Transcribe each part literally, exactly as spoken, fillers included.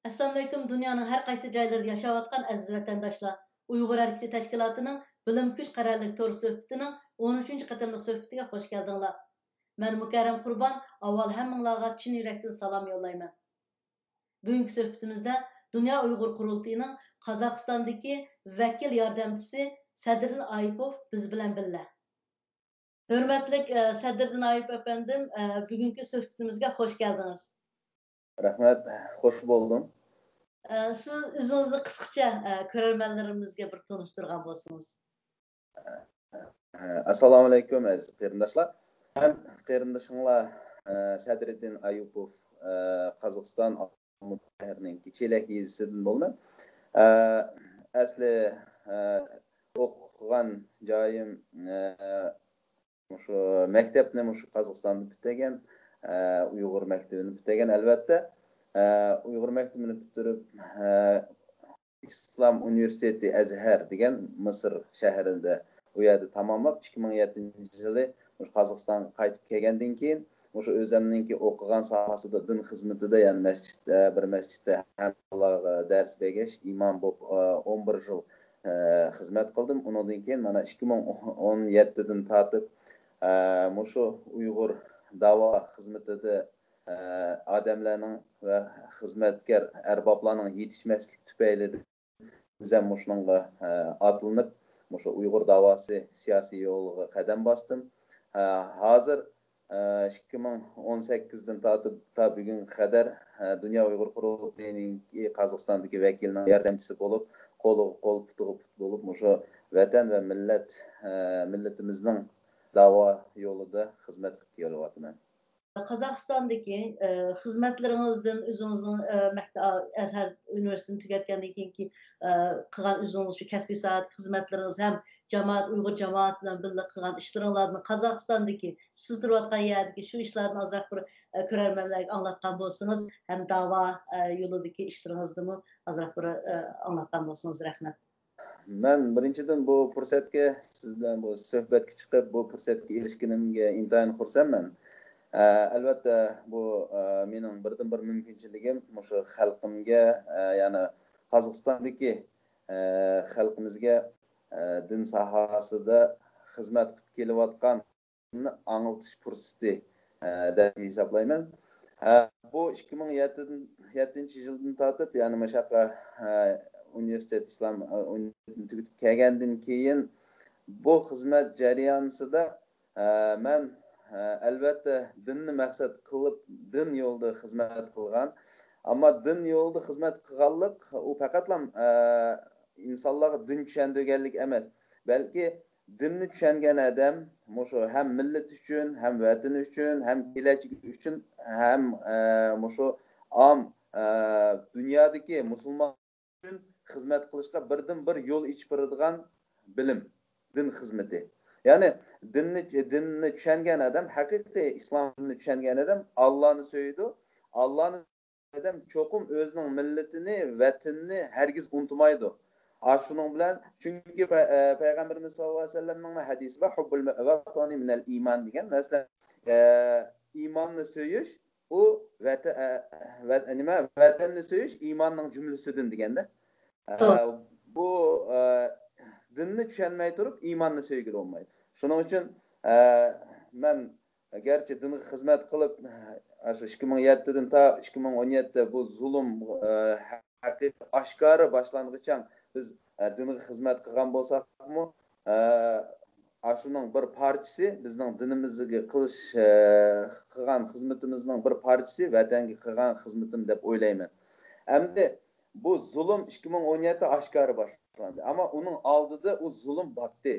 ئەسسالامۇئەلەيكۇم، دۇنيانىڭ ھەر قايسى جايلىرىدا ياشاۋاتقان ئەزىز ۋەتەنداشلار! ئۇيغۇر ھەرىكىتى تەشكىلاتىنىڭ بىلىم كۈچ قەرەللىك تور سۆھبىتىنىڭ ئون ئۈچىنچى قېتىملىق سۆھبىتىگە خوش كەلدىڭلار. مەن مۇكەررەم قۇربان، ئاۋۋال ھەممىڭلارغا چىن يۈرەكتىن سالام يوللايمەن. بۈگۈنكى سۆھبىتىمىزدە دۇنيا ئۇيغۇر قۇرۇلتىيىنىڭ قازاقىستاندىكى ۋەكىل ياردەمچىسى سەدرىدىن ئايىپوف بىز بىلەن بىللە. ھۆرمەتلىك، ئە، سەدرىدىن ئايىپ ئەپەندىم، ئە، بۈگۈنكى سۆھبىتىمىزگە خوش كەلدىڭىز. رەھمەت، خوش بولدۇم. ئە، سىز ئۆزىڭىزنى قىسقىچە، ئە، كۆرەرمەنلىرىمىزگە بىر تونۇشتۇرغان بولسىڭىز. ئەسسالامۇئەلەيكۇم، ئەزىز قېرىنداشلار. مەن قېرىندىشىڭلار، ئە، سەدرىدىن ئايۇپوف، ئە، قازاقىستان ئالمۇتا شەھىرىنىڭ چېلەك يېزىسىدىن بولىمەن. ئە، ئەسلى، ئە، ئوقۇغان جايىم، ئە، مۇشۇ مەكتەپنى مۇشۇ قازاقىستاندا پۈتتۈرگەن، ئە، ئۇيغۇر مەكتىۋىنى پۈتتۈرگەن، ئەلۋەتتە. ئە، ئۇيغۇر مەكتىۋىنى پۈتتۈرۈپ، ئە، ئىسلام ئۇنىۋېرسىتېتى ئەزھەر دېگەن مىسىر شەھىرىدە، ئۇ يەردە تاماملاپ، ئىككى مىڭ يەتتىنچى يىلى مۇشۇ قازاقىستانغا قايتىپ كەلگەندىن كېيىن، مۇشۇ ئۆزەمنىڭكى ئوقۇغان ساھەسىدە، دىن خىزمىتىدە، يەنى مەسچىت، بىر مەسچىتتە ھەممىلارغا دەرس بەرگەچ، ئىمام بولۇپ، ئون بىر يىل، خىزمەت قىلدىم. ئۇنىڭدىن كېيىن مانا ئىككى مىڭ ئون يەتتىدىن تارتىپ، مۇشۇ ئۇيغۇر داۋا خىزمىتىدە ئادەملەرنىڭ ۋە خىزمەتكار ئەربابلارنىڭ يېتىشمەسلىكى تۈپەيلىدىن، ئۆزۈم مۇشۇنىڭغا ئاتلىنىپ، مۇشۇ ئۇيغۇر داۋاسى سىياسىي يولىغا قەدەم باستىم. ھازىر ئىككى مىڭ ئون سەككىزدىن تارتىپ تا بۈگۈنگە قەدەر دۇنيا ئۇيغۇر قۇرۇلتىيىنىڭ قازاقىستاندىكى ۋەكىلىنىڭ ياردەمچىسى بولۇپ، قولىغا قول، پۇتىغا پۇت بولۇپ، مۇشۇ ۋەتەن ۋە مىللەت، مىللىتىمىزنىڭ داۋا يولىدا خىزمەت قىلىپ كېلىۋاتىمەن. قازاقىستاندىكى، ئە، خىزمەتلىرىڭىزدىن، ئۆزىڭىزنىڭ، ئە، مەكتە-، ئەزھەر ئۇنىۋېرسىتېتىنى تۈگەتكەندىن كېيىنكى، ئە، قىلغان ئۆزىڭىز شۇ كەسپىي ساھەدىكى خىزمەتلىرىڭىز ھەم جامائەت، ئۇيغۇر جامائەتى بىلەن بىللە قىلغان ئىشلىرىڭلاردىن، قازاقىستاندىكى سىز تۇرۇۋاتقان يەردىكى شۇ ئىشلاردىن ئازراق بىر، ئە، كۆرەرمەنلەرگە ئاڭلاتقان بولسىڭىز ھەم داۋا، ئە، يولىدىكى ئىشلىرىڭىزنىمۇ ئازراق بىر، ئە، ئاڭلاتقان بولسىڭىز. رەھمەت. مەن بىرىنچىدىن بۇ پۇرسەتكە، سىز بىلەن بۇ سۆھبەتكە چىقىپ، بۇ پۇرسەتكە ئېرىشكىنىمگە ئىنتايىن خۇرسەنمەن. ئە، ئەلۋەتتە، بۇ، ئە، مېنىڭ بىردىنبىر مۇمكىنچىلىكىم مۇشۇ خەلقىمگە، ئە، يەنى قازاقىستاندىكى، ئە، خەلقىمىزگە، ئە، دىن ساھەسىدە خىزمەت قىلىپ كېلىۋاتقان ئاڭلىتىش پۇرسىتى، ئە، دەپ ھېسابلايمەن. ئە، بۇ ئىككى مىڭ يەتتىنچى يىلدىن تارتىپ، يەنى مۇشۇ ياققا، ئە، ئۇنىۋېرسىتېت ئىسلام، ئە، ئۇنىۋېرسىتېتىنى تۈگىتىپ كەلگەندىن كېيىن، بۇ خىزمەت جەريانىسىدا، ئە، مەن، ئە، ئەلۋەتتە، دىننى مەقسەت قىلىپ، دىن يولىدا خىزمەت قىلغان. ئەمما دىن يولىدا خىزمەت قىلغانلىق، ئۇ پەقەتلا، ئە، ئىنسانلارغا دىن چۈشەندۈرگەنلىك ئەمەس، بەلكى دىننى چۈشەنگەن ئادەم مۇشۇ ھەم مىللىتى ئۈچۈن، ھەم ۋەتىنى ئۈچۈن، ھەم كېلەچىكى ئۈچۈن، ھەم، ئە، مۇشۇ ئام، ئە، دۇنيادىكى مۇسۇلمان ئۈچۈن خىزمەت قىلىشقا بىردىنبىر يول ئېچىپ بېرىدىغان بىلىم، دىن خىزمىتى. يەنى دىننى، دىننى چۈشەنگەن ئادەم، ھەقىقىي ئىسلام دىنىنى چۈشەنگەن ئادەم ئاللانى سۆيىدۇ، ئاللانى ئادەم چوقۇم ئۆزىنىڭ مىللىتىنى، ۋەتىنىنى ھەرگىز ئۇنتۇمايدۇ. ئاشۇنىڭ بىلەن، چۈنكى پە-، ئە، پەيغەمبىرىمىز ساللاللاھۇ ئەلەيھى ۋەسەللەمنىڭ ھەدىسى بار، «ھۇببۇل ۋەتەنى مىنەل ئىمان» دېگەن. مەسىلەن، ئە، ئىماننى سۆيۈش، ئۇ ۋەتە-، ئە، ۋەت-، نېمە، ۋەتەننى سۆيۈش ئىماننىڭ جۈملىسىدىن دېگەندە. ئە، توغرا. بۇ، ئە، دىننى چۈشەنمەي تۇرۇپ ئىماننى سۆيگىلى بولمايدۇ. شۇنىڭ ئۈچۈن، ئە، مەن گەرچە دىنغا خىزمەت قىلىپ، ئاشۇ ئىككى مىڭ يەتتىدىن تا ئىككى مىڭ ئون يەتتە بۇ زۇلۇم، ئە، ھەقىقىي ئاشكارا باشلانغىچە بىز، ئە، دىنغا خىزمەت قىلغان بولساقمۇ، ئە، ئاشۇنىڭ بىر پارچىسى، بىزنىڭ دىنىمىزگە قىلىش، ئە، قىلغان خىزمىتىمىزنىڭ بىر پارچىسى ۋەتەنگە قىلغان خىزمىتىم دەپ ئويلايمەن. ئەمدى بۇ زۇلۇم ئىككى مىڭ ئون يەتتە ئاشكارا باشلاندى. ئەمما ئۇنىڭ ئالدىدا ئۇ زۇلۇم باتتى.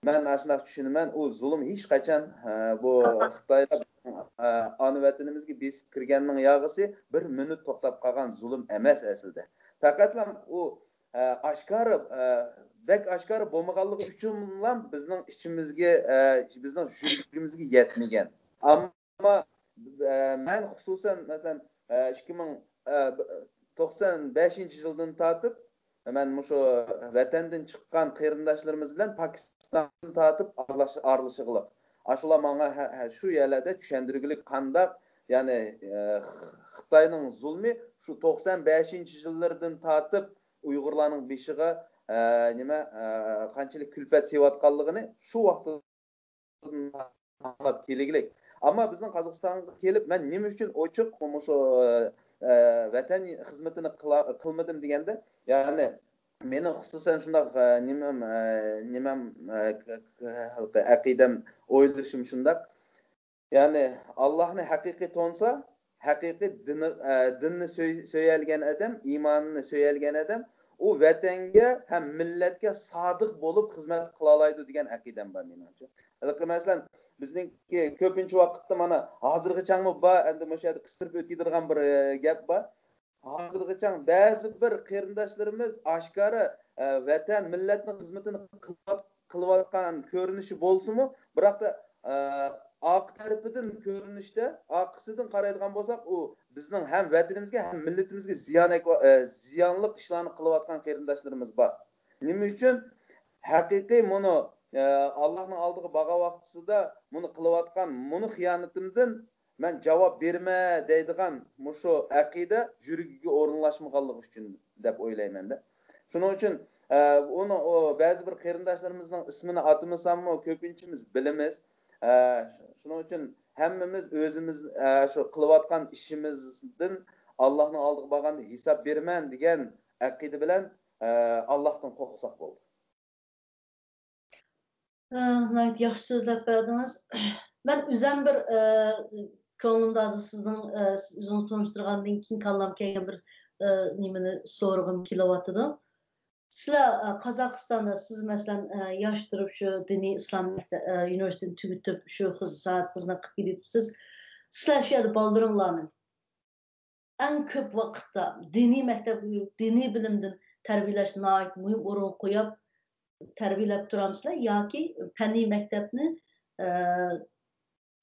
مەن ئاشۇنداق چۈشىنىمەن، ئۇ زۇلۇم ھېچقاچان، ئە، بۇ خىتايلار، ئە، ئانا ۋەتىنىمىزگە بېسىپ كىرگەننىڭ ياغىسى بىر مىنۇت توختاپ قالغان زۇلۇم ئەمەس ئەسلىدە. پەقەتلا ئۇ، ئە، ئاشكارا، ئە، بەك ئاشكارا بولمىغانلىقى ئۈچۈنلا بىزنىڭ ئىچىمىزگە، ئە، بىزنىڭ يۈرىكىمىزگە يەتمىگەن. ئەمما، ئە، مەن خۇسۇسەن، مەسىلەن، ئە، ئىككى مىڭ، ئە، توقسان بەشىنچى يىلدىن تارتىپ، مەن مۇشۇ ۋەتەندىن چىققان قېرىنداشلىرىمىز بىلەن پاكىستاندىن تارتىپ ئارىلاش-، ئارىلىشىغلىق. ئاشۇلار ماڭا ھە، ھە، شۇ يەرلەردە چۈشەندۈرگۈلۈك قانداق، يەنى، ئە، خىتاينىڭ زۇلمى شۇ توقسان بەشىنچى يىللىرىدىن تارتىپ ئۇيغۇرلارنىڭ بېشىغا، ئە، نېمە، ئە، قانچىلىك كۈلپەت سېلىۋاتقانلىقىنى شۇ ۋاقىتتىن ئاڭلاپ كېلىگلىك. ئەمما بىزنىڭ قازاقىستانغا كېلىپ، مەن نېمە ئۈچۈن ئوچۇق مۇشۇ، ئە، ۋەتەن خىزمىتىنى قىلا-، قىلمىدىم دېگەندە، يەنى مېنىڭ خۇسۇسەن شۇنداق، ئە، نېمەم، ئە، نېمەم، ئە، ك-، ك-، ئەقىدەم، ئويلىشىم شۇنداق. يەنى ئاللاھنى ھەقىقىي تونسا، ھەقىقىي دىنى، ئە، دىننى سۆي-، سۆيەلىگەن ئادەم، ئىمانىنى سۆيەلىگەن ئادەم ئۇ ۋەتەنگە ھەم مىللەتكە سادىق بولۇپ خىزمەت قىلالايدۇ دېگەن ئەقىدەم بار مېنىڭچە. ھېلىقى مەسىلەن، بىزنىڭكى كۆپىنچە ۋاقىتتا مانا ھازىرغىچەڭمۇ بار، ئەمدى مۇشۇ يەردە قىستۇرۇپ ئۆتكۈزىدىغان بىر، ئە، گەپ بار. ھازىرغىچە بەزى بىر قېرىنداشلىرىمىز ئاشكارا، ئە، ۋەتەن، مىللەتنىڭ خىزمىتىنى قىلىۋات-، قىلىۋاتقان كۆرۈنۈشى بولسىمۇ، بىراقتا، ئە، ئارقا تەرىپىدىن كۆرۈنۈشتە، ئارقىسىدىن قارايدىغان بولساق، ئۇ بىزنىڭ ھەم ۋەتىنىمىزگە، ھەم مىللىتىمىزگە زىيان ئەكۋا-، ئە، زىيانلىق ئىشلارنى قىلىۋاتقان قېرىنداشلىرىمىز بار. نېمە ئۈچۈن؟ ھەقىقىي مۇنۇ، ئە، ئاللاھنىڭ ئالدىغا بارغان ۋاقتىسىدا مۇنى قىلىۋاتقان، مۇنۇ خىيانىتىمدىن مەن جاۋاب بېرىمەن دەيدىغان مۇشۇ ئەقىدە يۈرىكىگە ئورۇنلاشمىغانلىقى ئۈچۈن دەپ ئويلايمەن-دە. شۇنىڭ ئۈچۈن، ئە، ئۇنىڭ، ئۇ بەزى بىر قېرىنداشلىرىمىزنىڭ ئىسمىنى ئاتىمىساممۇ، كۆپىنچىمىز بىلىمىز. ئە، شۇنىڭ ئۈچۈن ھەممىمىز ئۆزىمىز، ئە، شۇ قىلىۋاتقان ئىشىمىزدىن ئاللاھنىڭ ئالدىغا بارغاندا ھېساب بېرىمەن دېگەن ئەقىدە بىلەن، ئە، ئاللاھتىن قورقساق بولدى. ئە، ناھايىتى ياخشى سۆزلەپ بەردىڭىز. مەن ئۆزەم بىر، ئە، كۆڭلۈمدە ھازىر سىزنىڭ، ئە، سىز ئۆزىڭىز تونۇشتۇرغاندىن كېيىن كاللامغا كەلگەن بىر، ئە، نېمىنى سورىغۇم كېلىۋاتىدۇ. سىلەر، ئە، قازاقىستاندا سىز، مەسىلەن، ئە، ياش تۇرۇپ شۇ دىنىي ئىسلام مەكتە-، ئە، يۇنىۋېرسىتېتنى تۈگىتىپ، شۇ خىز-، ساھەدە خىزمەت قىلىپ كېلىۋاتىسىز. سىلەر شۇ يەردە بالىلىرىڭلارنى ئەڭ كۆپ ۋاقىتتا دىنىي مەكتەپ، دىنىي بىلىمدىن تەربىيەلەشتە ناھايىتى مۇھىم ئورۇنغا قويۇپ تەربىيەلەپ تۇرامسىلەر ياكى پەننىي مەكتەپنى، ئە،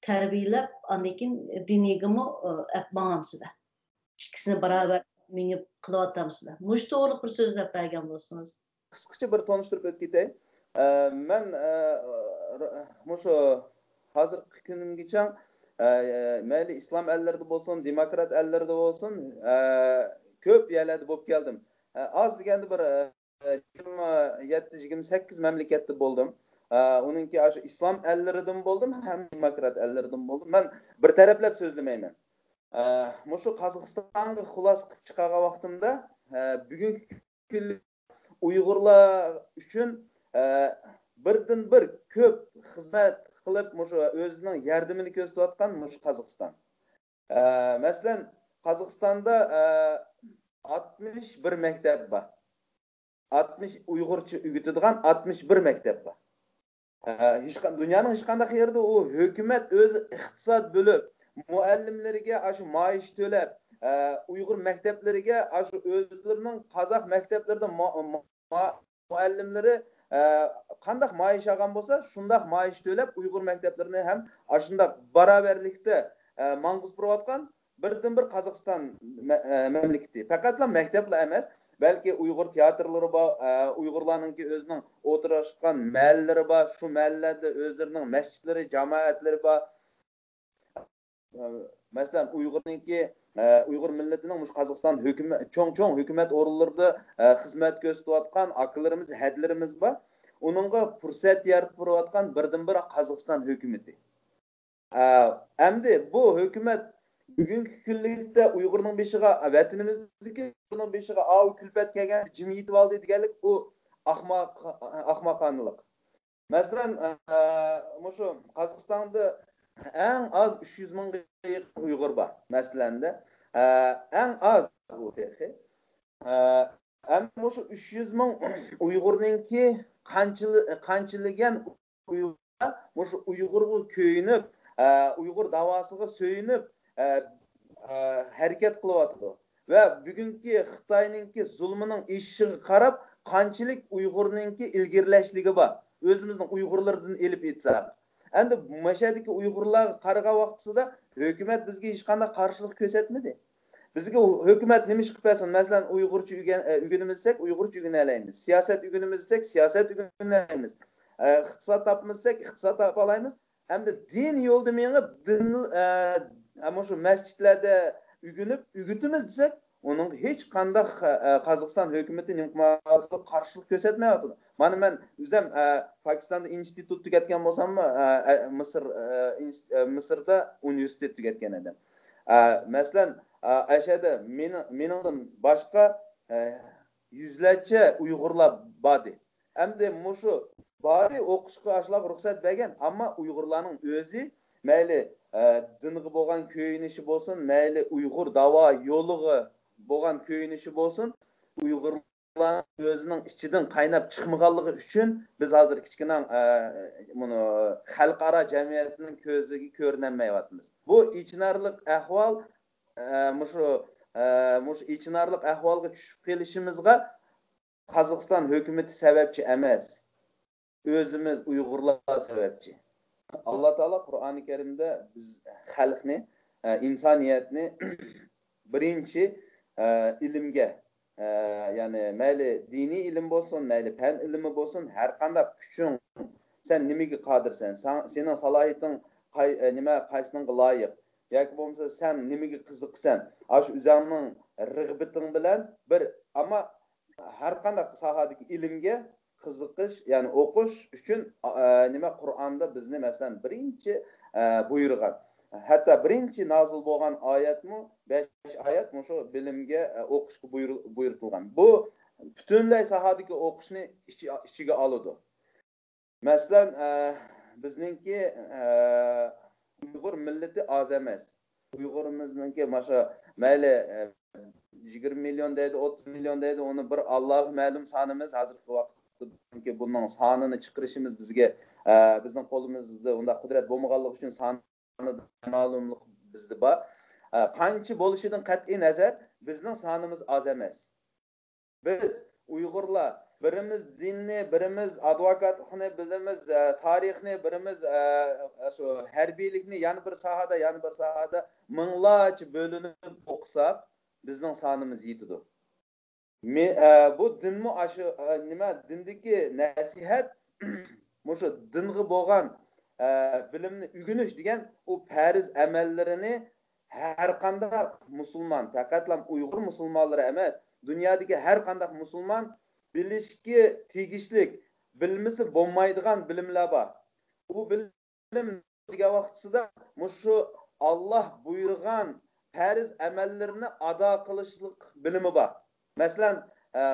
تەربىيەلەپ، ئاندىن كېيىن دىنىيگىمۇ، ئە، ئەپ ماڭامسىلەر؟ ئىككىسىنى باراۋەر مېڭىپ قىلىۋاتامسىلەر؟ مۇشۇ توغرىلىق بىر سۆزلەپ بەرگەن بولسىڭىز. قىسقىچە بىر تونۇشتۇرۇپ ئۆتۈپ كېتەي. ئە، مەن، ئە، ر-، مۇشۇ ھازىرقى كۈنۈمگىچە، ئە، مەيلى ئىسلام ئەللىرىدە بولسۇن، دېموكرات ئەللىرىدە بولسۇن، ئە، كۆپ يەرلەردە بولۇپ كەلدىم. ئە، ئاز دېگەندە بىر، ئە، يىگىرمە يەتتە، يىگىرمە سەككىز مەملىكەتتە بولدۇم. ئە، ئۇنىڭكى ئاشۇ ئىسلام ئەللىرىدىن بولدۇم ھەم دېموكرات ئەللىرىدىن بولدۇم. مەن بىر تەرەپلەپ سۆزلىمەيمەن. ئە، مۇشۇ قازاقىستانغا خۇلاسە قىلىپ چىقارغان ۋاقتىمدا، ئە، بۈگۈنكى كۈنلۈك ئۇيغۇرلار ئۈچۈن، ئە، بىردىن بىر كۆپ خىزمەت قىلىپ، مۇشۇ ئۆزىنىڭ ياردىمىنى كۆرسىتىۋاتقان مۇشۇ قازاقىستان. ئە، مەسىلەن، قازاقىستاندا، ئە، ئاتمىش بىر مەكتەپ بار. ئاتمىش، ئۇيغۇرچە ئۆگىتىدىغان ئاتمىش بىر مەكتەپ بار. ئە، ھېچقا-، دۇنيانىڭ ھېچقانداق يېرىدە ئۇ ھۆكۈمەت ئۆزى ئىقتىساد بۆلۈپ، مۇئەللىملىرىگە ئاشۇ مائاش تۆلەپ، ئە، ئۇيغۇر مەكتەپلىرىگە ئاشۇ ئۆزلىرىنىڭ قازاق مەكتەپلىرىدە ما-، ما-، مۇئەللىملىرى، ئە، قانداق مائاش ئالغان بولسا، شۇنداق مائاش تۆلەپ، ئۇيغۇر مەكتەپلىرىنى ھەم ئاشۇنداق باراۋەرلىكتە، ئە، ماڭغۇزۇپ تۇرۇۋاتقان بىردىنبىر قازاقىستان مە-، ئە، مەملىكىتى. پەقەتلا مەكتەپلا ئەمەس، بەلكى ئۇيغۇر تىياتىرلىرى بار، ئە، ئۇيغۇرلارنىڭكى ئۆزىنىڭ ئولتۇرۇشقان مەھەللىلىرى بار، شۇ مەھەللىلەردە ئۆزلىرىنىڭ مەسچىتلىرى، جامائەتلىرى بار. ئە، مەسىلەن، ئۇيغۇرنىڭكى، ئە، ئۇيغۇر مىللىتىنىڭ مۇشۇ قازاقىستان ھۆكۈمە-، چوڭ-چوڭ ھۆكۈمەت ئورۇنلىرىدا، ئە، خىزمەت كۆرسىتىۋاتقان ئاكىلىرىمىز، ھەدىلىرىمىز بار. ئۇنىڭغا پۇرسەت يارىتىپ بېرىۋاتقان بىردىنبىر قازاقىستان ھۆكۈمىتى. ئە، ئەمدى بۇ ھۆكۈمەت بۈگۈنكى كۈنلۈكتە ئۇيغۇرنىڭ بېشىغا، ۋەتىنىمىزدىكى ئۇيغۇرنىڭ بېشىغا ئاۋۇ كۈلپەت كەلگەن، جىم يېتىۋالدى دېگەنلىك ئۇ ئاخماق-، ئاخماقانىلىق. مەسىلەن، ئە، مۇشۇ قازاقىستاندا ئەڭ ئاز ئۈچ يۈز مىڭغا يېقىن ئۇيغۇر بار، مەسىلەندە. ئە، ئەڭ ئاز ئۇ تېخى. ئە، ئەمما مۇشۇ ئۈچ يۈز مىڭ ئۇيغۇرنىڭكى قانچىلى-، قانچىلىگەن ئۇيغۇر مۇشۇ ئۇيغۇرغا كۆيۈنۈپ، ئە، ئۇيغۇر داۋاسىغا سۆيۈنۈپ، ئە، ئە، ھەرىكەت قىلىۋاتىدۇ. ۋە بۈگۈنكى خىتاينىڭكى زۇلمىنىڭ ئېشىشىغا قاراپ، قانچىلىك ئۇيغۇرنىڭكى ئىلگىرىلەشلىكى بار، ئۆزىمىزنىڭ ئۇيغۇرلىرىدىن ئېلىپ ئېيتساق. ئەمدى مەشەدىكى ئۇيغۇرلارغا قارىغان ۋاقتىسىدا ھۆكۈمەت بىزگە ھېچقانداق قارشىلىق كۆرسەتمىدى. بىزگە ھۆكۈمەت نېمە ئىش قىلىپ بەرسۇن؟ مەسىلەن، ئۇيغۇرچە ئۆگەن-، ئە، ئۆگىنىمىز دېسەك، ئۇيغۇرچە ئۆگىنەلەيمىز. سىياسەت ئۆگىنىمىز دېسەك، سىياسەت ئۆگىنەلەيمىز. ئە، ئىقتىساد تاپىمىز دېسەك، ئىقتىساد تاپالايمىز. ھەمدە دىن يولىدا مېڭىپ، دىن، ئە، مۇشۇ مەسچىتلەردە ئۆگىنىپ، ئۆگىتىمىز دېسەك، ئۇنىڭغا ھېچ قانداق، ئە، قازاقىستان ھۆكۈمىتى نېمە قىلىۋاتىدۇ، قارشىلىق كۆرسەتمەيۋاتىدۇ. مانا مەن ئۆزۈم، ئە، پاكىستاندا ئىنستىتۇت تۈگەتكەن بولساممۇ، ئە، ئە، مىسىر، ئە، ئىنس-، ئە، مىسىردا ئۇنىۋېرسىتېت تۈگەتكەن ئىدىم. ئە، مەسىلەن، ئە، ئەشەدە مېنىڭ، مېنىڭدىن باشقا، ئە، يۈزلەرچە ئۇيغۇرلار باردى. ئەمدى مۇشۇ بارى ئوقۇشقا ئاشۇلارغا رۇخسەت بەرگەن، ئەمما ئۇيغۇرلارنىڭ ئۆزى مەيلى، ئە، دىنغا بولغان كۆيۈنۈشى بولسۇن، مەيلى ئۇيغۇر داۋا يولىغا بولغان كۆيۈنۈشى بولسۇن، ئۇيغۇرلار ئۆزىنىڭ ئىچىدىن قايناپ چىقمىغانلىقى ئۈچۈن بىز ھازىر كىچىككىنە، ئە، مۇنۇ خەلقئارا جەمئىيەتنىڭ كۆزىگە كۆرۈنەلمەيۋاتىمىز. بۇ ئېچىنارلىق ئەھۋال، ئە، مۇشۇ، ئە، مۇشۇ ئېچىنارلىق ئەھۋالغا چۈشۈپ قېلىشىمىزغا قازاقىستان ھۆكۈمىتى سەۋەبچى ئەمەس. ئۆزىمىز ئۇيغۇرلار سەۋەبچى. ئاللا تائالا قۇرئانى كەرىمدە بىز خەلقنى، ئە، ئىنسانىيەتنى بىرىنچى، ئە، ئىلىمگە، ئە، يەنى مەيلى دىنىي ئىلىم بولسۇن، مەيلى پەن ئىلمى بولسۇن، ھەر قانداق كۈچۈڭ، سەن نېمىگە قادىرسەن، ساڭ-، سېنىڭ سالاھىيىتىڭ قاي-، ئە، نېمە، قايسىنىڭغا لايىق، ياكى بولمىسا سەن نېمىگە قىزىقىسەن، ئاشۇ ئۆزۈڭنىڭ رىغبىتىڭ بىلەن بىر، ئەمما ھەر قانداق ساھەدىكى ئىلىمگە قىزىقىش، يەنى ئوقۇش ئۈچۈن، ئە، نېمە، قۇرئاندا بىزنى، مەسىلەن، بىرىنچى، ئە، بۇيرۇغان. ھەتتا بىرىنچى نازىل بولغان ئايەتمۇ، بەش ئايەت مۇشۇ بىلىمگە، ئە، ئوقۇشقا بۇيرۇ-، بۇيرۇتۇلغان. بۇ پۈتۈنلەي ساھەدىكى ئوقۇشنى ئىچى-، ئىچىگە ئالىدۇ. مەسىلەن، ئە، بىزنىڭكى، ئە، ئۇيغۇر مىللىتى ئاز ئەمەس. ئۇيغۇرىمىزنىڭكى ماشۇ مەيلى، ئە، يىگىرمە مىليون دەيدۇ، ئوتتۇز مىليون دەيدۇ، ئۇنى بىر ئاللاغا مەلۇم سانىمىز. ھازىرقى ۋاقىتتا بۇنىڭ سانىنى چىقىرىشىمىز بىزگە، ئە، بىزنىڭ قولىمىزدا ئۇنداق قۇدرەت بولمىغانلىقى ئۈچۈن سانىدا مەلۇملۇق بىزدە بار. ئە، قانچە بولۇشىدىن قەتئىي نەزەر، بىزنىڭ سانىمىز ئاز ئەمەس. بىز ئۇيغۇرلار بىرىمىز دىننى، بىرىمىز ئادۋوكاتلىقنى، بىرىمىز، ئە، تارىخنى، بىرىمىز، ئە، شۇ ھەربىيلىكنى، يەنە بىر ساھەدە، يەنە بىر ساھەدە مىڭلارچە بۆلۈنۈپ ئوقۇساق، بىزنىڭ سانىمىز يېتىدۇ. مې-، ئە، بۇ دىنمۇ ئاشۇ، ئە، نېمە، دىندىكى نەسىھەت مۇشۇ دىنغا بولغان، ئە، بىلىمنى ئۆگىنىش دېگەن ئۇ پەرز ئەمەللىرىنى ھەر قانداق مۇسۇلمان، پەقەتلا ئۇيغۇر مۇسۇلمانلىرى ئەمەس، دۇنيادىكى ھەر قانداق مۇسۇلمان بىلىشكە تېگىشلىك، بىلمىسە بولمايدىغان بىلىملەر بار. ئۇ بىلىم دېگەن ۋاقتىسىدا مۇشۇ ئاللا بۇيرۇغان پەرز ئەمەللىرىنى ئادا قىلىشلىق بىلىمى بار. مەسىلەن، ئە،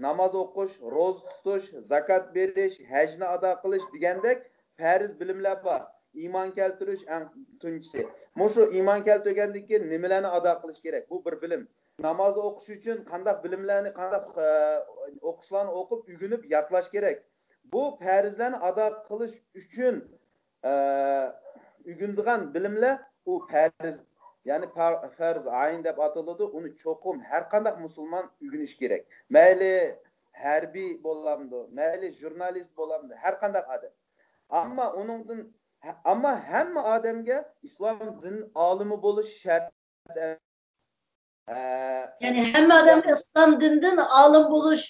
ناماز ئوقۇش، روزا تۇتۇش، زاكات بېرىش، ھەجنى ئادا قىلىش دېگەندەك پەرز بىلىملەر بار. ئىمان كەلتۈرۈش ئەڭ تۇنجىسى. مۇشۇ ئىمان كەلتۈرگەندىن كېيىن نېمىلەرنى ئادا قىلىش كېرەك؟ بۇ بىر بىلىم. ناماز ئوقۇش ئۈچۈن قانداق بىلىملەرنى، قانداق، ئە، ئوقۇشلارنى ئوقۇپ، ئۆگىنىپ، يادلاش كېرەك؟ بۇ پەرزلەرنى ئادا قىلىش ئۈچۈن، ئە، ئۆگىنىدىغان بىلىملەر ئۇ پەرز، يەنى پەر-، پەرز ئايىن دەپ ئاتىلىدۇ. ئۇنى چوقۇم ھەر قانداق مۇسۇلمان ئۆگىنىشى كېرەك. مەيلى ھەربىي بولامدۇ، مەيلى ژۇرنالىست بولامدۇ، ھەر قانداق ئادەم. ئەمما ئۇنىڭدىن، ئەمما ھەممە ئادەمگە ئىسلام دىن ئالىمى بولۇش شەرت ئە، يەنى ھەممە ئادەمگە ئىسلام دىنىدىن ئالىم بولۇش،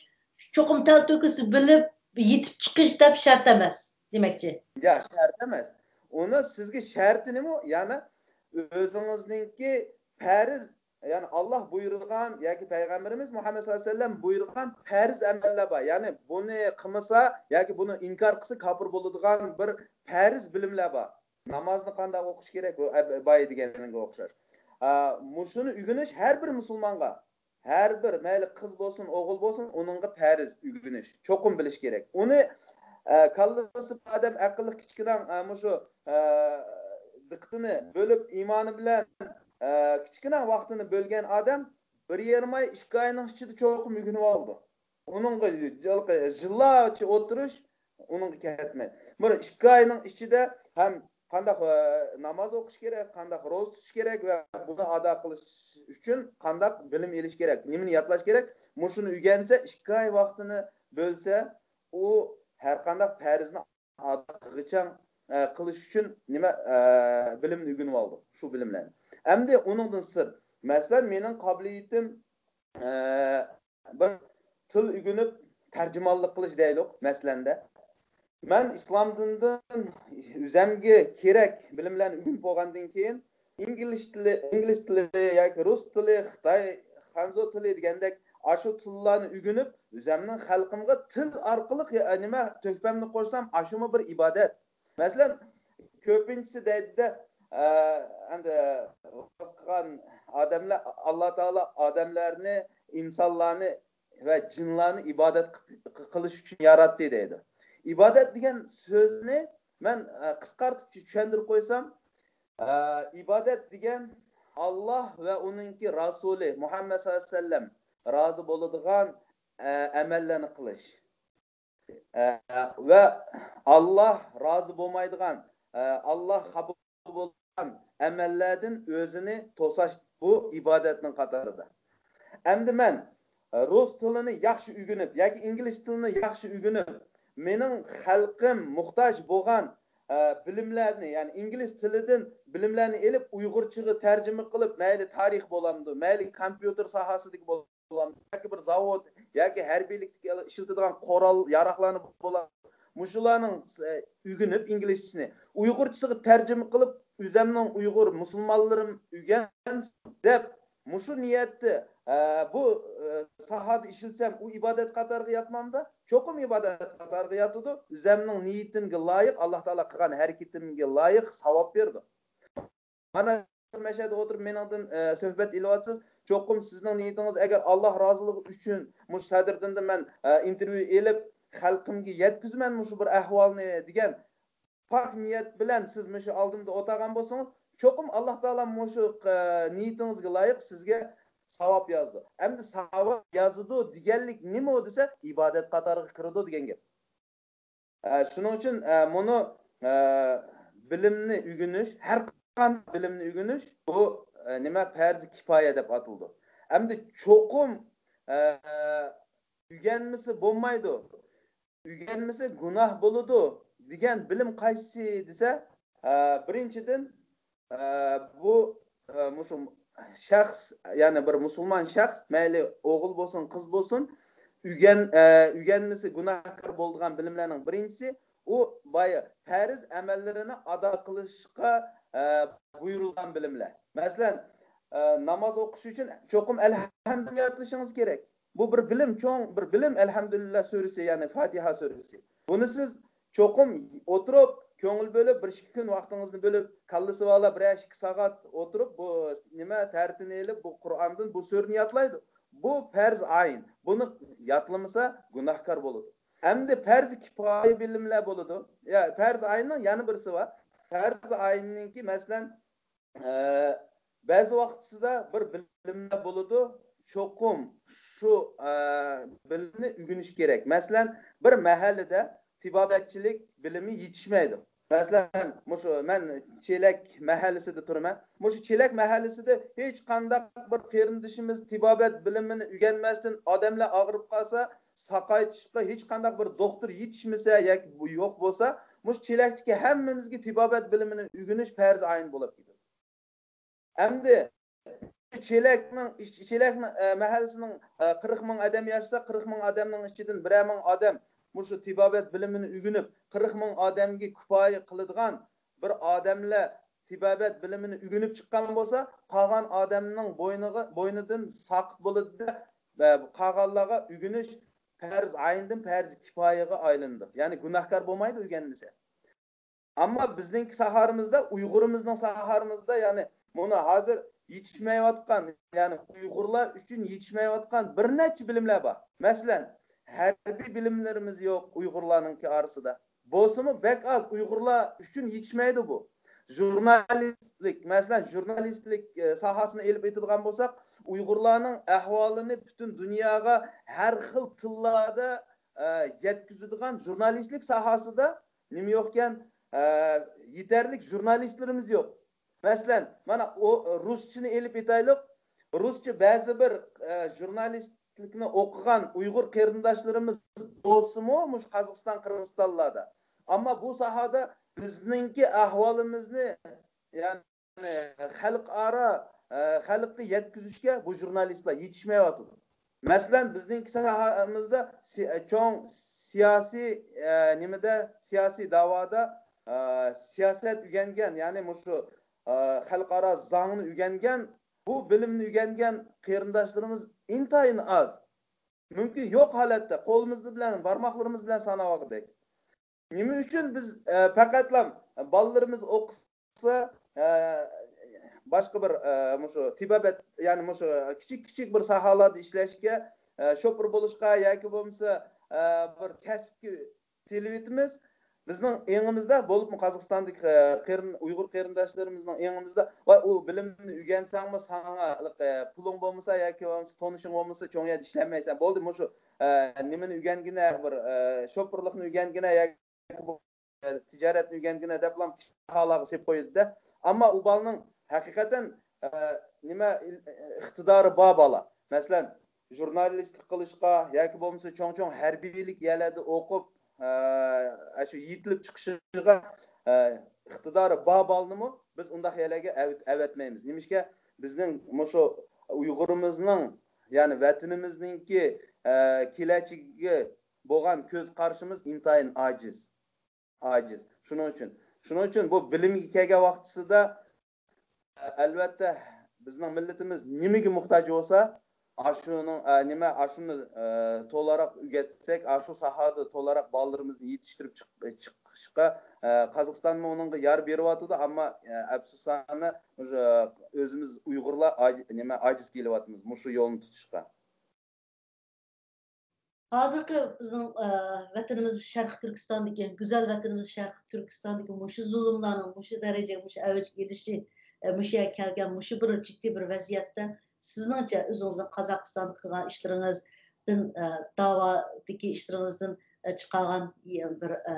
چوقۇم تەلتۆكۈس بىلىپ يېتىپ چىقىش دەپ شەرت ئەمەس دېمەكچى. يا، شەرت ئەمەس. ئۇنى سىزگە شەرتىنىمۇ، يەنى ئۆزىڭىزنىڭكى پەرز، يەنى ئاللا بۇيرۇغان ياكى پەيغەمبىرىمىز مۇھەممەد سەللەللاھۇ ئەلەيھى ۋەسەللەم بۇيرۇغان پەرز ئەمەللەر بار. يەنى بۇنى قىلمىسا ياكى بۇنى ئىنكار قىلسا كاپىر بولىدىغان بىر پەرز بىلىملەر بار. نامازنى قانداق ئوقۇش كېرەك؟ ئۇ ئەب-، بايا دېگەنگە ئوخشاش. ئا، مۇشۇنى ئۆگىنىش ھەر بىر مۇسۇلمانغا، ھەر بىر، مەيلى قىز بولسۇن، ئوغۇل بولسۇن، ئۇنىڭغا پەرز ئۆگىنىش، چوقۇم بىلىش كېرەك. ئۇنى، ئە، كاللىسى بار ئادەم، ئەقىللىق كىچىككىنە، ئە، مۇشۇ، ئە، دىققىتىنى بۆلۈپ، ئىمانى بىلەن، ئە، كىچىككىنە ۋاقتىنى بۆلگەن ئادەم بىر يېرىم ئاي، ئىككى ئاينىڭ ئىچىدە چوقۇم ئۆگىنىۋالىدۇ. ئۇنىڭغا يىللارچە ئولتۇرۇش ئۇنىڭغا كەتمەيدۇ. بىر ئىككى ئاينىڭ ئىچىدە ھەم قانداق، ئە، ناماز ئوقۇش كېرەك، قانداق روزا تۇتۇش كېرەك ۋە بۇنى ئادا قىلىش ئۈچۈن قانداق بىلىم ئېلىش كېرەك، نېمىنى يادلاش كېرەك، مۇشۇنى ئۆگەنسە، ئىككى ئاي ۋاقتىنى بۆلسە، ئۇ ھەر قانداق پەرزنى ئادا قىلغىچە، ئە، قىلىش ئۈچۈن نېمە، ئە، بىلىمنى ئۆگىنىۋالىدۇ، شۇ بىلىملەرنى. ئەمدى ئۇنىڭدىن سىرت، مەسىلەن، مېنىڭ قابىلىيىتىم، ئە، بىر تىل ئۆگىنىپ تەرجىمانلىق قىلىش دەيلۇق، مەسىلەندە. مەن ئىسلام دىنىدىن ئۆزۈمگە كېرەك بىلىملەرنى ئۆگىنىپ بولغاندىن كېيىن، ئىنگلىز تىلى، ئىنگلىز تىلى ياكى رۇس تىلى، خىتاي، خەنزۇ تىلى دېگەندەك ئاشۇ تىللارنى ئۆگىنىپ، ئۆزۈمنىڭ خەلقىمگە تىل ئارقىلىق، يا، نېمە، تۆھپەمنى قوشسام، ئاشۇمۇ بىر ئىبادەت. مەسىلەن، كۆپىنچىسى دەيدىدە، ئە، ئەمدى ۋاز قىلغان ئادەملەر، ئاللا تائالا ئادەملەرنى، ئىنسانلارنى ۋە جىنلارنى ئىبادەت قىلىش ئۈچۈن ياراتتى دەيدۇ. ئىبادەت دېگەن سۆزنى مەن، ئە، قىسقارتىپ چۈشەندۈرۈپ قويسام، ئە، ئىبادەت دېگەن ئاللا ۋە ئۇنىڭكى رەسۇلى مۇھەممەد سەللەللاھۇ ئەلەيھى ۋەسەللەم رازى بولىدىغان، ئە، ئەمەللەرنى قىلىش. ئە، ۋە ئاللا رازى بولمايدىغان، ئە، ئاللا خاپا بولغان ئەمەللەردىن ئۆزىنى توساش بۇ ئىبادەتنىڭ قاتارىدا. ئەمدى مەن، ئە، رۇس تىلىنى ياخشى ئۆگىنىپ ياكى ئىنگلىز تىلىنى ياخشى ئۆگىنىپ، مېنىڭ خەلقىم موھتاج بولغان، ئە، بىلىملەرنى، يەنى ئىنگلىز تىلىدىن بىلىملەرنى ئېلىپ، ئۇيغۇرچىغا تەرجىمە قىلىپ، مەيلى تارىخ بولامدۇ، مەيلى كومپيۇتېر ساھەسىدىكى بول- بولامدۇ، ياكى بىر زاۋۇت، ياكى ھەربىيلىكتىكى ئىشلىتىدىغان قورال ياراغلارنى بولامدۇ، مۇشۇلارنىڭ، ئە، ئۆگىنىپ ئىنگلىزچىسىنى ئۇيغۇرچىسىغا تەرجىمە قىلىپ، ئۆزەمنىڭ ئۇيغۇر مۇسۇلمانلىرىم ئۆگەنسۇن دەپ، مۇشۇ نىيەتتە، ئە، بۇ، ئە، ساھەدە ئىشلىسەم، ئۇ ئىبادەت قاتارىغا ياتمامدا؟ چوقۇم ئىبادەت قاتارىغا ياتىدۇ. ئۆزەمنىڭ نىيىتىمگە لايىق، ئاللا تائالا قىلغان ھەرىكىتىمگە لايىق ساۋاب بېرىدۇ. مانا مەشەدە ئولتۇرۇپ مېنىڭدىن، ئە، سۆھبەت ئېلىۋاتىسىز. چوقۇم سىزنىڭ نىيىتىڭىز، ئەگەر ئاللا رازىلىقى ئۈچۈن مۇشۇ سەدىردىندىن مەن، ئە، ئىنتېرۋيۇ ئېلىپ، خەلقىمگە يەتكۈزىمەن مۇشۇ بىر ئەھۋالنى دېگەن پاك نىيەت بىلەن سىز مۇشۇ ئالدىمدا ئولتۇرغان بولسىڭىز، چوقۇم ئاللا تائالا مۇشۇ، ئە، نىيىتىڭىزگە لايىق سىزگە ساۋاب يازىدۇ. ئەمدى ساۋاب يازىدۇ دېگەنلىك نېمە دېسە، ئىبادەت قاتارىغا كىرىدۇ دېگەن گەپ. ئە، شۇنىڭ ئۈچۈن، ئە، مۇنۇ، ئە، بىلىمنى ئۆگىنىش، ھەر قانداق بىلىمنى ئۆگىنىش، بۇ، ئە، نېمە، پەرزى كىپايە دەپ ئاتىلىدۇ. ئەمدى چوقۇم، ئە، ئۆگەنمىسە بولمايدۇ، ئۆگەنمىسە گۇناھ بولىدۇ دېگەن بىلىم قايسى دېسە، ئە، بىرىنچىدىن، ئە، بۇ، ئە، مۇشۇ شەخس، يەنى بىر مۇسۇلمان شەخس، مەيلى ئوغۇل بولسۇن، قىز بولسۇن، ئۆگەن-، ئە، ئۆگەنمىسە گۇناھكار بولىدىغان بىلىملەرنىڭ بىرىنچىسى، ئۇ بايا پەرز ئەمەللىرىنى ئادا قىلىشقا، ئە، بۇيرۇلغان بىلىملەر. مەسىلەن، ئە، ناماز ئوقۇش ئۈچۈن چوقۇم ئەلھەمدۇلىللا ياتلىشىڭىز كېرەك. بۇ بىر بىلىم، چوڭ بىر بىلىم، ئەلھەمدۇلىللا سۈرىسى، يەنى فاتىھە سۈرىسى. بۇنى سىز چوقۇم ئولتۇرۇپ، كۆڭۈل بۆلۈپ، بىر ئىككى كۈن ۋاقتىڭىزنى بۆلۈپ، كاللىسى بالار بىرەر ئىككى سائەت ئولتۇرۇپ، بۇ نېمە، تەرىتىنى ئېلىپ، بۇ قۇرئاندىن بۇ سۈرىنى ياتلايدۇ. بۇ پەرز ئايىن. بۇنى ياتلىمىسا، گۇناھكار بولىدۇ. ئەمدى پەرز كىپايە بىلىملەر بولىدۇ. يا، پەرز ئايىننىڭ يەنە بىرسى بار. پەرز ئايىننىڭكى، مەسىلەن، ئە، بەزى ۋاقىتسىدا بىر بىلىملەر بولىدۇ، چوقۇم شۇ، ئە، بىلىمنى ئۆگىنىش كېرەك. مەسىلەن، بىر مەھەللىدە تېبابەتچىلىك بىلىمى يېتىشمەيدۇ. مەسىلەن، مۇشۇ مەن چېلەك مەھەللىسىدە تۇرىمەن. مۇشۇ چېلەك مەھەللىسىدە ھېچقانداق بىر قېرىندىشىمىز تېبابەت بىلىمىنى ئۆگەنمەستىن، ئادەملەر ئاغرىپ قالسا، ساقايتىشقا ھېچقانداق بىر دوختۇر يېتىشمىسە ياكى بۇ يوق بولسا، مۇشۇ چېلەكتىكى ھەممىمىزگە تېبابەت بىلىمىنى ئۆگىنىش پەرز ئايىن بولۇپ كېتىدۇ. ئەمدى چېلەكنىڭ، چېلەك، ئە، مەھەللىسىنىڭ، ئە، قىرىق مىڭ ئادەم ياشىسا، قىرىق مىڭ ئادەمنىڭ ئىچىدىن بىرەر مىڭ ئادەم مۇشۇ تېبابەت بىلىمىنى ئۆگىنىپ، قىرىق مىڭ ئادەمگە كۇپايە قىلىدىغان بىر ئادەملەر تېبابەت بىلىمىنى ئۆگىنىپ چىققان بولسا، قالغان ئادەمنىڭ بوينىغا، بوينىدىن ساقىت بولىدۇ-دە، ۋە قالغانلارغا ئۆگىنىش پەرز ئايىندىن پەرز كىپايەگە ئايلىنىدۇ. يەنى گۇناھكار بولمايدۇ ئۆگەنمىسە. ئەمما بىزنىڭكى ساھارىمىزدا، ئۇيغۇرىمىزنىڭ ساھارىمىزدا، يەنى مۇنۇ ھازىر يېتىشمەيۋاتقان، يەنى ئۇيغۇرلار ئۈچۈن يېتىشمەيۋاتقان بىر نەچچە بىلىملەر بار. مەسىلەن، ھەربىي بىلىملىرىمىز يوق ئۇيغۇرلارنىڭكى ئارىسىدا. بولسىمۇ بەك ئاز، ئۇيغۇرلار ئۈچۈن يېتىشمەيدۇ بۇ. ژۇرنالىستلىك، مەسىلەن، ژۇرنالىستلىك، ئە، ساھەسىنى ئېلىپ ئېيتىدىغان بولساق، ئۇيغۇرلارنىڭ ئەھۋالىنى پۈتۈن دۇنياغا ھەر خىل تىللاردا، ئە، يەتكۈزىدىغان ژۇرنالىستلىك ساھەسىدە نېمە يوقكەن؟ ئە، يېتەرلىك ژۇرنالىستلىرىمىز يوق. مەسىلەن، مانا ئۇ رۇسچىنى ئېلىپ ئېيتايلۇق. رۇسچە بەزى بىر، ئە، ژۇرنالىستلىكنى ئوقۇغان ئۇيغۇر قېرىنداشلىرىمىز بولسىمۇ، مۇشۇ قازاقىستان، قىرغىزىستانلاردا. ئەمما بۇ ساھەدە بىزنىڭكى ئەھۋالىمىزنى، يەنى خەلقئارا، ئە، خەلققە يەتكۈزۈشكە بۇ ژۇرنالىستلار يېتىشمەيۋاتىدۇ. مەسىلەن، بىزنىڭكى ساھەمىزدە سى-، چوڭ سىياسىي، ئە، نېمىدە، سىياسىي داۋادا، ئە، سىياسەت ئۆگەنگەن، يەنى مۇشۇ، ئە، خەلقئارا زاڭنى ئۆگەنگەن، بۇ بىلىمنى ئۆگەنگەن قېرىنداشلىرىمىز ئىنتايىن ئاز. مۇمكىن يوق ھالەتتە، قولىمىز بىلەن، بارماقلىرىمىز بىلەن ساناۋالغۇدەك. نېمە ئۈچۈن بىز، ئە، پەقەتلا بالىلىرىمىز ئوقۇسا، ئە، باشقا بىر، ئە، مۇشۇ تېبابەت، يەنى مۇشۇ كىچىك، كىچىك بىر ساھەلەردە ئىشلەشكە، ئە، شوپۇر بولۇشقا ياكى بولمىسا، ئە، بىر كەسىپكە سېلىۋېتىمىز. بىزنىڭ ئېڭىمىزدا، بولۇپمۇ قازاقىستاندىكى، ئە، قېرىن-، ئۇيغۇر قېرىنداشلىرىمىزنىڭ ئېڭىمىزدا، ۋاي، ئۇ بىلىمنى ئۆگەنسەڭمۇ ساڭا، ئە، پۇلۇڭ بولمىسا ياكى بولمىسا تونۇشۇڭ بولمىسا چوڭ يەردە ئىشلەلمەيسەن. بولدى، مۇشۇ، ئە، نېمىنى ئۆگەنگىنە، بىر، ئە، شوپۇرلۇقنى ئۆگەنگىنە ياكى بۇ، ئە، تىجارەتنى ئۆگەنگىنە دەپلا ساھەلەرگە سېلىپ قويىدۇ-دە. ئەمما ئۇ بالىنىڭ ھەقىقەتەن، ئە، نېمە، ئىل-، ئىقتىدارى بار بالا. مەسىلەن، ژۇرنالىستلىق قىلىشقا ياكى بولمىسا چوڭ-چوڭ ھەربىيلىك يەرلەردە ئوقۇپ، ئە، ئاشۇ يېتىلىپ چىقىشىغا، ئە، ئىقتىدارى بار بالىنىمۇ بىز ئۇنداق يەرلەرگە ئەۋەت-، ئەۋەتمەيمىز. نېمىشقا؟ بىزنىڭ مۇشۇ ئۇيغۇرىمىزنىڭ، يەنى ۋەتىنىمىزنىڭكى، ئە، كېلەچىكىگە بولغان كۆز قارىشىمىز ئىنتايىن ئاجىز. ئاجىز. شۇنىڭ ئۈچۈن، شۇنىڭ ئۈچۈن بۇ بىلىمگە كەلگەن ۋاقتىسىدا، ئەلۋەتتە، بىزنىڭ مىللىتىمىز نېمىگە موھتاج بولسا، ئاشۇنىڭ، ئە، نېمە، ئاشۇنى، ئە، تولىراق ئۆگەتسەك، ئاشۇ ساھەدە تولىراق بالىلىرىمىزنى يېتىشتۈرۈپ چىق-، چىقىشقا، ئە، قازاقىستانمۇ ئۇنىڭغا يار بېرىۋاتىدۇ، ئەمما، ئە، ئەپسۇسانە، ئۆزىمىز ئۇيغۇرلار ئاج-، نېمە، ئاجىز كېلىۋاتىمىز مۇشۇ يولنى تۇتۇشقا. ھازىرقى بىزنىڭ، ئە، ۋەتىنىمىز شەرقىي تۈركىستاندىكى، گۈزەل ۋەتىنىمىز شەرقىي تۈركىستاندىكى مۇشۇ زۇلۇملارنىڭ، مۇشۇ دەرىجىگە، مۇشۇ ئەۋج ئېلىشى، ئە، مۇشۇ يەرگە كەلگەن مۇشۇ بىر جىددىي بىر ۋەزىيەتتە سىزنىڭچە ئۆزىڭىزنىڭ قازاقىستاندا قىلغان ئىشلىرىڭىزدىن، ئە، داۋادىكى ئىشلىرىڭىزدىن، ئە، چىقارغان بىر، ئە،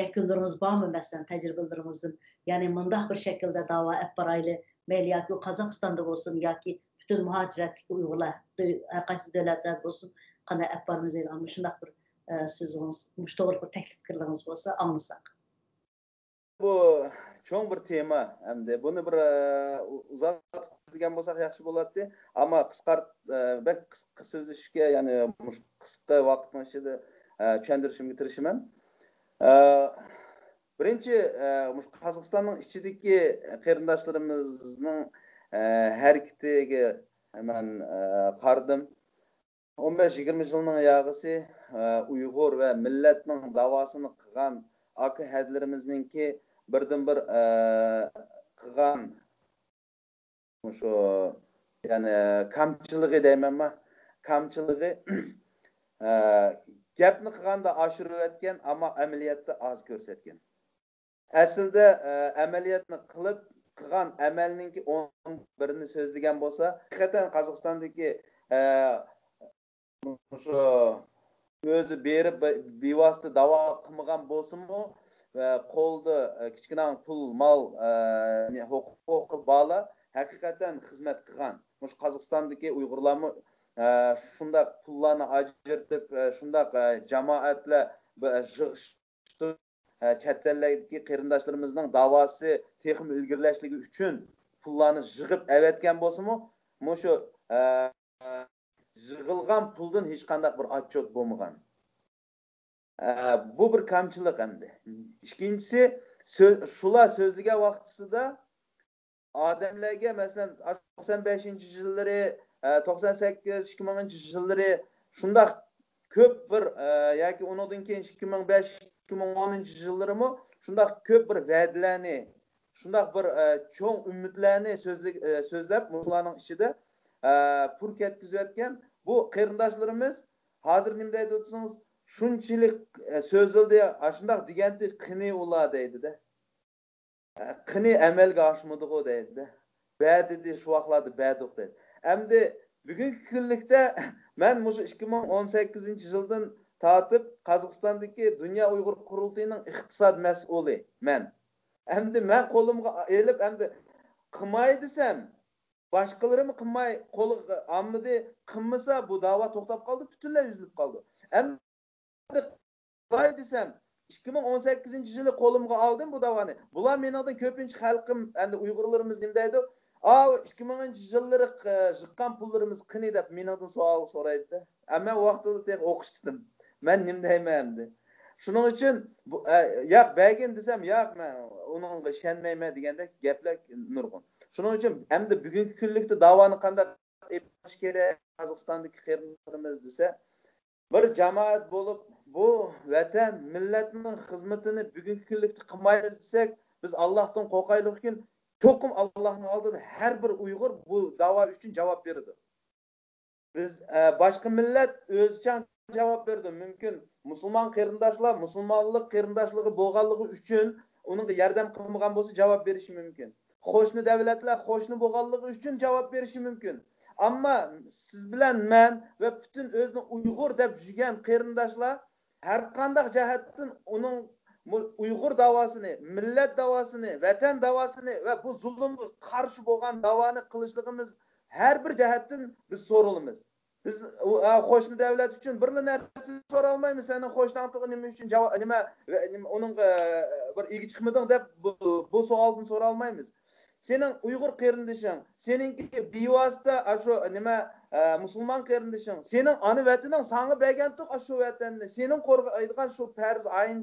يەكۈنلىرىڭىز بارمۇ؟ مەسىلەن، تەجرىبىلىرىڭىزدىن، يەنى مۇنداق بىر شەكىلدە داۋا ئەپ بارايلى، مەيلى ياكى قازاقىستاندا بولسۇن ياكى پۈتۈن مۇھاجىرەتتىكى ئۇيغۇرلار، ھەر قايسى دۆلەتلەردە بولسۇن، قانداق ئەپ بارىمىز دەيدىغان مۇشۇنداق بىر، ئە، سۆزىڭىز، مۇشۇ توغرىلىق بىر تەكلىپ پىكىرلىرىڭىز بولسا ئاڭلىساق. بۇ چوڭ بىر تېما ئەمدى. بۇنى بىر، ئە، ئۇزارتىپ دېگەن بولساق ياخشى بولاتتى. ئەمما قىسقارت-، ئە، بەك قىسقا سۆزلىشىشكە، يەنى مۇشۇ قىسقا ۋاقىتنىڭ ئىچىدە، ئە، چۈشەندۈرۈشۈمگە تىرىشىمەن. ئە، بىرىنچى، ئە، مۇشۇ قازاقىستاننىڭ ئىچىدىكى قېرىنداشلىرىمىزنىڭ، ئە، ھەرىكىتىگە مەن، ئە، قارىدىم. ئون بەش يىگىرمە يىلنىڭ ياغىسى، ئە، ئۇيغۇر ۋە مىللەتنىڭ داۋاسىنى قىلغان ئاكا ھەدىلىرىمىزنىڭكى بىردىنبىر، ئە، قىلغان مۇشۇ، يەنى كامچىلىقى دەيمەنما، كامچىلىقى، ئە، گەپنى قىلغاندا ئاشۇرۇۋەتكەن، ئەمما ئەمەلىيەتتە ئاز كۆرسەتكەن. ئەسلىدە، ئە، ئەمەلىيەتنى قىلىپ، قىلغان ئەمەلنىڭكى ئون بىرىنى سۆزلىگەن بولسا، ھەقىقەتەن قازاقىستاندىكى، ئە، مۇشۇ ئۆزى بېرىپ بى-، بىۋاسىتە داۋا قىلمىغان بولسىمۇ، ۋە قولدا، ئە، كىچىككىنە پۇل، مال، ئە، ھوقۇقى بارلار ھەقىقەتەن خىزمەت قىلغان. مۇشۇ قازاقىستاندىكى ئۇيغۇرلارمۇ، ئە، شۇنداق پۇللارنى ئاجرىتىپ، ئە، شۇنداق، ئە، جامائەتلەر بىر يىغىش ئە، چەت ئەللەردىكى قېرىنداشلىرىمىزنىڭ داۋاسى تېخىمۇ ئىلگىرىلەشلىكى ئۈچۈن پۇللارنى يىغىپ ئەۋەتكەن بولسىمۇ، مۇشۇ، ئە، يىغىلغان پۇلدىن ھېچقانداق بىر ئاتچوت بولمىغان. ئە، بۇ بىر كامچىلىق ئەمدى. ئىككىنچىسى، سۆ-، شۇلار سۆزلىگەن ۋاقتىسىدا ئادەملەرگە، مەسىلەن، توقسان بەشىنچى يىللىرى، ئە، توقسان سەككىز، ئىككى مىڭىنچى يىللىرى شۇنداق كۆپ بىر، ئە، ياكى ئۇنىڭدىن كېيىن ئىككى مىڭ بەش، ئىككى مىڭ ئونىنچى يىللىرىمۇ شۇنداق كۆپ بىر ۋەدىلەرنى، شۇنداق بىر، ئە، چوڭ ئۈمىدلەرنى سۆزلە-، ئە، سۆزلەپ، مۇشۇلارنىڭ ئىچىدە، ئە، پۇر كەتكۈزۈۋەتكەن بۇ قېرىنداشلىرىمىز ھازىر نېمە دەيدۇ دېسىڭىز، شۇنچىلىك، ئە، سۆزلىدى، ئاشۇنداق دېگەنتى، قېنى ئۇلار دەيدۇ-دە. قېنى ئەمەلگە ئاشمىدىغۇ دەيدۇ. بەدىدى، شۇ ۋاقىتلاردا بەدۇق دەيدۇ. ئەمدى بۈگۈنكى كۈنلۈكتە مەن مۇشۇ ئىككى مىڭ ئون سەككىزىنچى يىلدىن تارتىپ قازاقىستاندىكى دۇنيا ئۇيغۇر قۇرۇلتىيىنىڭ ئىقتىساد مەسئۇلى مەن. ئەمدى مەن قولۇمغا ئېلىپ، ئەمدى قىلماي دېسەم، باشقىلىرىمۇ قىلماي، قولى ئالمىدى، قىلمىسا بۇ داۋا توختاپ قالدى، پۈتۈنلەي ئۈزۈلۈپ قالدى. ئەمدى قىلاي دېسەم، ئىككى مىڭ ئون سەككىزىنچى يىلى قولۇمغا ئالدىم بۇ داۋانى. بۇلار مېنىڭدىن، كۆپىنچە خەلقىم، ئەمدى ئۇيغۇرلىرىمىز نېمە دەيدۇ؟ ئاۋۇ ئىككى مىڭىنچى يىللىرى، ئە، يىغقان پۇللىرىمىز قېنى دەپ مېنىڭدىن سوئال سورايدۇ. ئە، مەن ۋاقتىدا تېخى ئوقۇشتا ئىدىم. مەن نېمە دەيمەن ئەمدى؟ شۇنىڭ ئۈچۈن بۇ، ئە، ياق، بەرگىن دېسەم، ياق، مەن ئۇنىڭغا ئىشەنمەيمەن دېگەندەك گەپلەر نۇرغۇن. شۇنىڭ ئۈچۈن ئەمدى بۈگۈنكى كۈنلۈكتە داۋانى قانداق ئېلىپ بېرىش كېرەك قازاقىستاندىكى قېرىنداشلىرىمىز دېسە، بىر جامائەت بولۇپ، بۇ ۋەتەن، مىللەتنىڭ خىزمىتىنى بۈگۈنكى كۈنلۈكتە قىلمايمىز دېسەك، بىز ئاللاھتىن قورقايلىكىن، چوقۇم ئاللاھنىڭ ئالدىدا ھەر بىر ئۇيغۇر بۇ داۋا ئۈچۈن جاۋاب بېرىدۇ. بىز، ئە، باشقا مىللەت ئۆزىچە جاۋاب بېرىدۇ. مۇمكىن، مۇسۇلمان قېرىنداشلار مۇسۇلمانلىق قېرىنداشلىقى بولغانلىقى ئۈچۈن ئۇنىڭغا ياردەم قىلمىغان بولسا، جاۋاب بېرىشى مۇمكىن. قوشنا دەۋلەتلەر قوشنا بولغانلىقى ئۈچۈن جاۋاب بېرىشى مۇمكىن. ئەمما سىز بىلەن مەن ۋە پۈتۈن ئۆزىنى ئۇيغۇر دەپ يۈرگەن قېرىنداشلار ھەر قانداق جەھەتتىن ئۇنىڭ مۇ-، ئۇيغۇر داۋاسىنى، مىللەت داۋاسىنى، ۋەتەن داۋاسىنى ۋە بۇ زۇلۇمغا قارشى بولغان داۋانى قىلىشلىقىمىز ھەر بىر جەھەتتىن بىز سورىلىمىز. بىز، ئۇ، ئا، قوشنا دەۋلەت ئۈچۈن بىرلا نەرسە سورالمايمىز. سېنىڭ قوشناڭ تۇغى نېمە ئۈچۈن جاۋا-، نېمە، ۋە نېمە، ئۇنىڭغا، ئە، بىر ئىگە چىقمىدىڭ دەپ بۇ، بۇ سوئالدىن سورالمايمىز. سېنىڭ ئۇيغۇر قېرىندىشىڭ، سېنىڭكى بىۋاسىتە ئاشۇ نېمە، ئە، مۇسۇلمان قېرىندىشىڭ، سېنىڭ ئانا ۋەتىنىڭ ساڭا بەرگەنتۇق ئاشۇ ۋەتەننى، سېنىڭ قورغايدىغان شۇ پەرز ئايىن،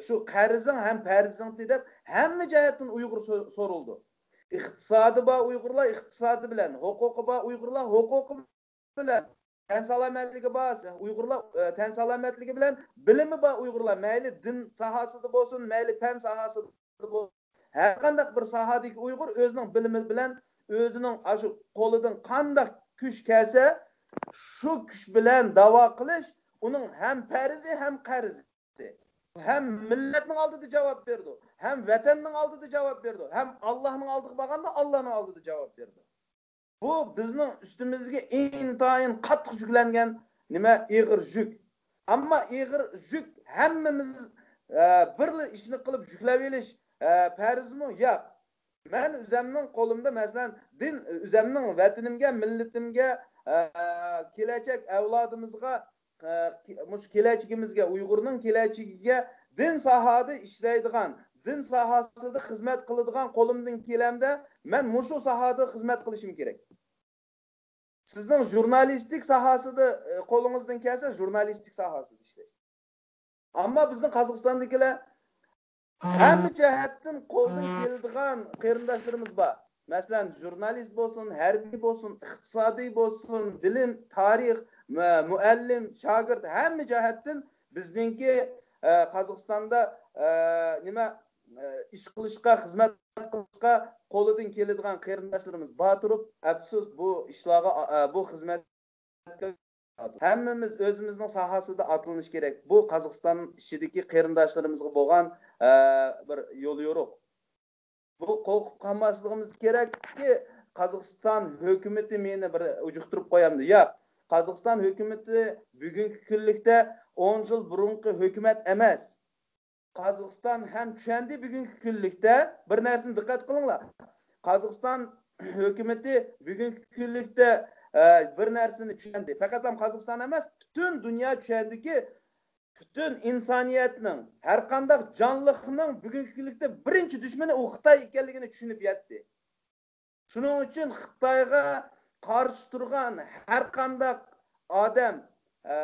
شۇ قەرزىڭ ھەم پەرزىڭتى دەپ ھەممە جەھەتتىن ئۇيغۇر سو-، سورۇلدى. ئىقتىسادى بار ئۇيغۇرلار ئىقتىسادى بىلەن، ھوقۇقى بار ئۇيغۇرلار ھوقۇقى بىلەن، تەن سالامەتلىكى بار ئۇيغۇرلار، ئە، تەن سالامەتلىكى بىلەن، بىلىمى بار ئۇيغۇرلار، مەيلى دىن ساھەسىدە بولسۇن، مەيلى پەن ساھەسىدە بولسۇن، ھەر قانداق بىر ساھەدىكى ئۇيغۇر ئۆزىنىڭ بىلىمى بىلەن، ئۆزىنىڭ ئاشۇ قولىدىن قانداق كۈچ كەلسە، شۇ كۈچ بىلەن داۋا قىلىش ئۇنىڭ ھەم پەرزى، ھەم قەرزى. ھەم مىللەتنىڭ ئالدىدا جاۋاب بېرىدۇ، ھەم ۋەتەننىڭ ئالدىدا جاۋاب بېرىدۇ، ھەم ئاللاھنىڭ ئالدىغا بارغاندا ئاللاھنىڭ ئالدىدا جاۋاب بېرىدۇ. بۇ بىزنىڭ ئۈستىمىزگە ئىنتايىن قاتتىق يۈكلەنگەن نېمە، ئېغىر يۈك. ئەمما ئېغىر يۈك ھەممىمىز، ئە، بىرلا ئىشنى قىلىپ يۈكلەۋېلىش، ئە، پەرزمۇ؟ ياق. مەن ئۆزەمنىڭ قولۇمدا، مەسىلەن، دىن، ئۆزەمنىڭ ۋەتىنىمگە، مىللىتىمگە، ئە، كېلەچەك ئەۋلادىمىزغا، ئە، مۇشۇ كېلەچىكىمىزگە، ئۇيغۇرنىڭ كېلەچىكىگە دىن ساھەدە ئىشلەيدىغان، دىن ساھەسىدە خىزمەت قىلىدىغان قولۇمدىن كېلەمدە، مەن مۇشۇ ساھەدە خىزمەت قىلىشىم كېرەك. سىزنىڭ ژۇرنالىستىك ساھەسىدە، ئە، قولىڭىزدىن كەلسە، ژۇرنالىستىك ساھەسىدە ئىشلەش. ئەمما بىزنىڭ قازاقىستاندىكىلەر ھەممە جەھەتتىن قولدىن كېلىدىغان قېرىنداشلىرىمىز بار. مەسىلەن، ژۇرنالىست بولسۇن، ھەربىي بولسۇن، ئىقتىسادىي بولسۇن، بىلىم، تارىخ، مۇ-، مۇئەللىم، شاگىرت، ھەممە جەھەتتىن بىزنىڭكى، ئە، قازاقىستاندا، ئە، نېمە، ئە، ئىش قىلىشقا، خىزمەت قىلىشقا قولىدىن كېلىدىغان قېرىنداشلىرىمىز بار تۇرۇپ، ئەپسۇس، بۇ ئىشلارغا، ئە، بۇ خىزمەت ھەممىمىز ئۆزىمىزنىڭ ساھەسىدە ئاتلىنىش كېرەك. بۇ قازاقىستان ئىچىدىكى قېرىنداشلىرىمىزغا بولغان، ئە، بىر يوليورۇق. بۇ قورقۇپ قالماسلىقىمىز كېرەككى، قازاقىستان ھۆكۈمىتى مېنى بىر ئۇجۇقتۇرۇپ قويامدۇ؟ ياق. قازاقىستان ھۆكۈمىتى بۈگۈنكى كۈنلۈكتە ئون يىل بۇرۇنقى ھۆكۈمەت ئەمەس. قازاقىستان ھەم چۈشەندى بۈگۈنكى كۈنلۈكتە، بىر نەرسىنى دىققەت قىلىڭلار. قازاقىستان ھۆكۈمىتى بۈگۈنكى كۈنلۈكتە، ئە، بىر نەرسىنى چۈشەندى. پەقەتلا قازاقىستان ئەمەس، پۈتۈن دۇنيا چۈشەندىكى، پۈتۈن ئىنسانىيەتنىڭ، ھەر قانداق جانلىقنىڭ بۈگۈنكى كۈنلۈكتە بىرىنچى دۈشمىنى ئۇ خىتاي ئىكەنلىكىنى چۈشىنىپ يەتتى. شۇنىڭ ئۈچۈن خىتايغا قارشى تۇرغان ھەر قانداق ئادەم، ئە،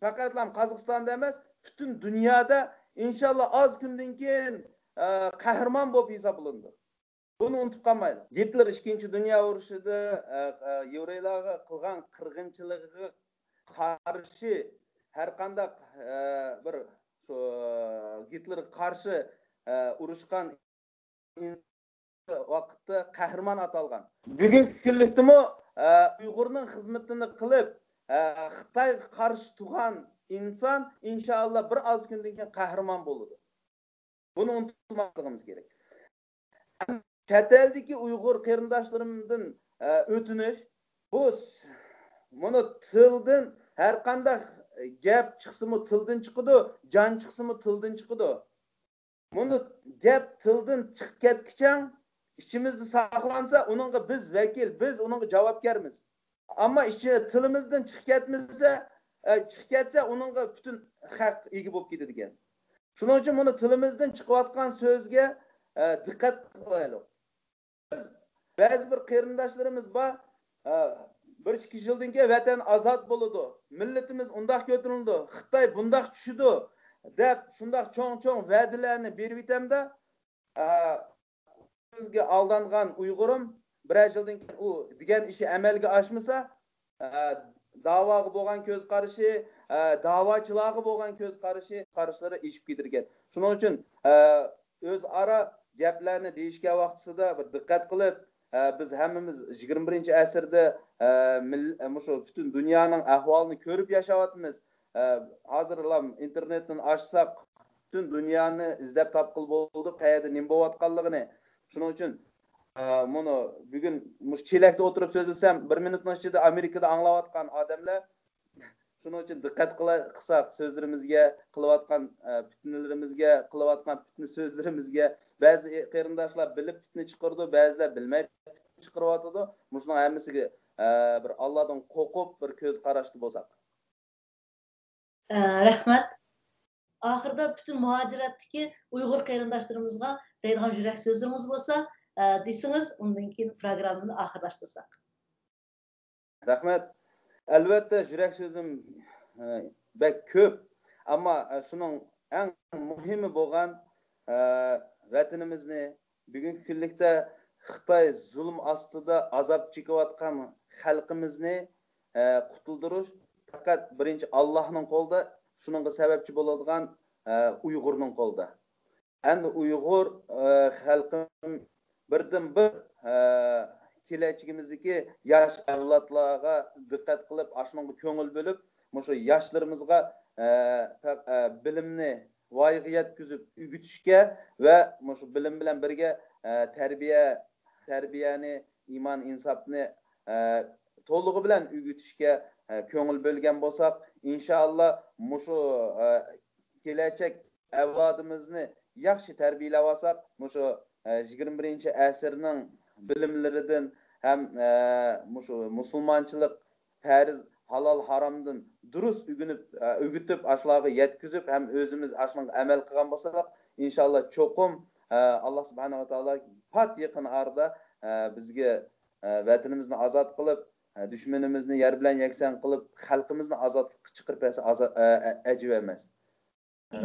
پەقەتلا قازاقىستاندا ئەمەس، پۈتۈن دۇنيادا ئىنشاللا ئاز كۈندىن كېيىن، ئە، قەھرىمان بولۇپ ھېسابلىنىدۇ. بۇنى ئۇنتۇپ قالمايلى. گىتلېر ئىككىنچى دۇنيا ئۇرۇشىدا، ئە، ئە، يەھۇدىيلارغا قىلغان قىرغىنچىلىقىغا قارشى، ھەر قانداق، ئە، بىر شۇ گىتلېرغا قارشى، ئە، ئۇرۇشقان ۋاقىتتا قەھرىمان ئاتالغان. بۈگۈنكى كۈنلۈكتىمۇ، ئە، ئۇيغۇرنىڭ خىزمىتىنى قىلىپ، ئە، خىتايغا قارشى تۇرغان ئىنسان ئىنشائاللا بىر ئاز كۈندىن كېيىن قەھرىمان بولىدۇ. بۇنى ئۇنتۇماسلىقىمىز كېرەك. چەت ئەلدىكى ئۇيغۇر قېرىنداشلىرىمدىن، ئە، ئۆتۈنۈش، بۇ س-، مۇنۇ تىلدىن ھەر قانداق گەپ چىقسىمۇ تىلدىن چىقىدۇ، جان چىقسىمۇ تىلدىن چىقىدۇ. مۇنۇ گەپ تىلدىن چىقىپ كەتكۈچە ئىچىمىزدە ساقلانسا، ئۇنىڭغا بىز ۋەكىل، بىز ئۇنىڭغا جاۋابكارمىز. ئەمما ئىچى، تىلىمىزدىن چىقىپ كەتمىسە، ئە، چىقىپ كەتسە، ئۇنىڭغا پۈتۈن خەق ئىگە بولۇپ كېتىدىكەن. شۇنىڭ ئۈچۈن مۇنۇ تىلىمىزدىن چىقىۋاتقان سۆزگە، ئە، دىققەت قىلايلۇق. بىز، بەزى بىر قېرىنداشلىرىمىز بار، ئە، بىر ئىككى يىلدىن كېيىن ۋەتەن ئازاد بولىدۇ، مىللىتىمىز ئۇنداق كۆتۈرۈلىدۇ، خىتاي بۇنداق چۈشىدۇ، دەپ شۇنداق چوڭ-چوڭ ۋەدىلەرنى بېرىۋېتەمدە، ئە، ئۆزىگە ئالدانغان ئۇيغۇرۇم بىرەر يىلدىن كېيىن ئۇ دېگەن ئىشى ئەمەلگە ئاشمىسا، ئە، داۋاغا بولغان كۆز قارىشى، ئە، داۋاچىلارغا بولغان كۆز قارىشى، قاراشلىرى ئېشىپ كېتىدىكەن. شۇنىڭ ئۈچۈن، ئە، ئۆزئارا گەپلەرنى دېيىشكەن ۋاقتىسىدا بىر دىققەت قىلىپ، ئە، بىز ھەممىمىز يىگىرمە بىرىنچى ئەسىردە، ئە، مىل-، ئە، مۇشۇ پۈتۈن دۇنيانىڭ ئەھۋالىنى كۆرۈپ ياشاۋاتىمىز. ئە، ھازىرلا ئىنتېرنېتتىن ئاچساق، پۈتۈن دۇنيانى ئىزدەپ تاپقىلى بولىدۇ، قەيەردە نېمە بولۇۋاتقانلىقىنى. شۇنىڭ ئۈچۈن، ئە، مۇنۇ بۈگۈن مۇشۇ چېلەكتە ئولتۇرۇپ سۆزلىسەم، بىر مىنۇتنىڭ ئىچىدە ئامېرىكىدا ئاڭلاۋاتقان ئادەملەر. شۇنىڭ ئۈچۈن دىققەت قىلا-، قىلساق سۆزلىرىمىزگە، قىلىۋاتقان، ئە، پىتنىلىرىمىزگە، قىلىۋاتقان پىتنە سۆزلىرىمىزگە. بەزى قېرىنداشلار بىلىپ پىتنە چىقىرىدۇ، بەزىلەر بىلمەي پىتنە چىقىرىۋاتىدۇ. مۇشۇنىڭ ھەممىسىگە، ئە، بىر ئاللادىن قورقۇپ، بىر كۆز قاراشتا بولساق. ئە، رەھمەت. ئاخىرىدا پۈتۈن مۇھاجىرەتتىكى ئۇيغۇر قېرىنداشلىرىمىزغا دەيدىغان يۈرەك سۆزلىرىڭىز بولسا، ئە، دېسىڭىز، ئۇندىن كېيىن پروگراممىنى ئاخىرلاشتۇرساق. رەھمەت. ئەلۋەتتە، يۈرەك سۆزۈم، ئە، بەك كۆپ. ئەمما، ئە، شۇنىڭ ئەڭ مۇھىمى بولغان، ئە، ۋەتىنىمىزنى، بۈگۈنكى كۈنلۈكتە خىتاي زۇلۇم ئاستىدا ئازاب چېكىۋاتقان خەلقىمىزنى، ئە، قۇتۇلدۇرۇش پەقەت بىرىنچى ئاللاھنىڭ قولىدا، شۇنىڭغا سەۋەبچى بولىدىغان، ئە، ئۇيغۇرنىڭ قولىدا. ئەمدى ئۇيغۇر، ئە، خەلقىم بىردىنبىر، ئە، كېلەچىكىمىزدىكى ياش ئەۋلادلارغا دىققەت قىلىپ، ئاشۇنىڭغا كۆڭۈل بۆلۈپ، مۇشۇ ياشلىرىمىزغا، ئە، پەق-، ئە، بىلىمنى ۋايىغا يەتكۈزۈپ ئۆگىتىشكە ۋە مۇشۇ بىلىم بىلەن بىرگە، ئە، تەربىيە، تەربىيەنى، ئىمان ئىنساپنى، ئە، تولۇقى بىلەن ئۆگىتىشكە، ئە، كۆڭۈل بۆلگەن بولساق، ئىنشائاللا مۇشۇ، ئە، كېلەچەك ئەۋلادىمىزنى ياخشى تەربىيەلەۋالساق، مۇشۇ، ئە، يىگىرمە بىرىنچى ئەسىرنىڭ بىلىملىرىدىن ھەم، ئە، مۇشۇ مۇسۇلمانچىلىق پەرز، ھالال، ھارامدىن دۇرۇس ئۆگىنىپ، ئە، ئۆگىتىپ، ئاشۇلارغا يەتكۈزۈپ، ھەم ئۆزىمىز ئاشۇنىڭغا ئەمەل قىلغان بولساق، ئىنشائاللا چوقۇم، ئە، ئاللا سۇبھانەھۇ ۋە تائالا پات يېقىن ئارىدا، ئە، بىزگە، ئە، ۋەتىنىمىزنى ئازاد قىلىپ، ئە، دۈشمىنىمىزنى يەر بىلەن يەكسان قىلىپ، خەلقىمىزنى ئازادلىققا چىقىرىپ بەرسە ئازا-، ئە، ئە، ئەجىب ئەمەس.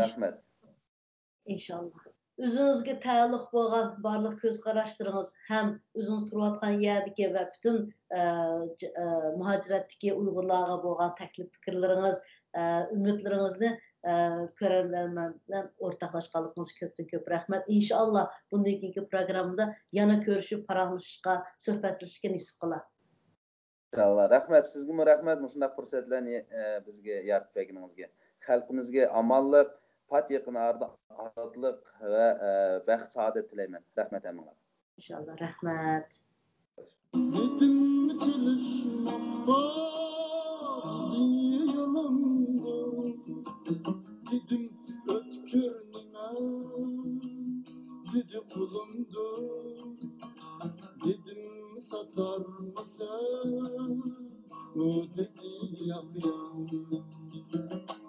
رەھمەت. ئىنشاللا. ئۆزىڭىزگە تەئەللۇق بولغان بارلىق كۆز قاراشلىرىڭىز ھەم ئۆزىڭىز تۇرۇۋاتقان يەردىكى ۋە پۈتۈن، ئە، ج-، ئە، مۇھاجىرەتتىكى ئۇيغۇرلارغا بولغان تەكلىپ پىكىرلىرىڭىز، ئە، ئۈمىدلىرىڭىزنى، ئە، كۆرەرلەر بىلەن ئورتاقلاشقانلىقىڭىزغا كۆپتىن كۆپ رەھمەت. ئىنشائاللا، بۇندىن كېيىنكى پروگراممىدا يەنە كۆرۈشۈپ، پاراڭلىشىشقا، سۆھبەتلىشىشكە نېسىپ قىلار. ئىنشاللا. رەھمەت. سىزگىمۇ رەھمەت، مۇشۇنداق پۇرسەتلەرنى، ئە، بىزگە يارىتىپ بەرگىنىڭىزگە. خەلقىمىزگە ئامانلىق، پات يېقىن ئارىدا ئازادلىق ۋە، ئە، بەخت سائادەت تىلەيمەن. رەھمەت ھەممىڭلارغا. ئىنشاللا. رەھمەت. دېدىم چېلىشماق بار دېگەن يولۇمدۇر، دېدىم ئۆتكۈر نېمە دېدى قولۇمدۇر، دېدىم ساتارمىسەن ئۇ دېدى ياق ياق.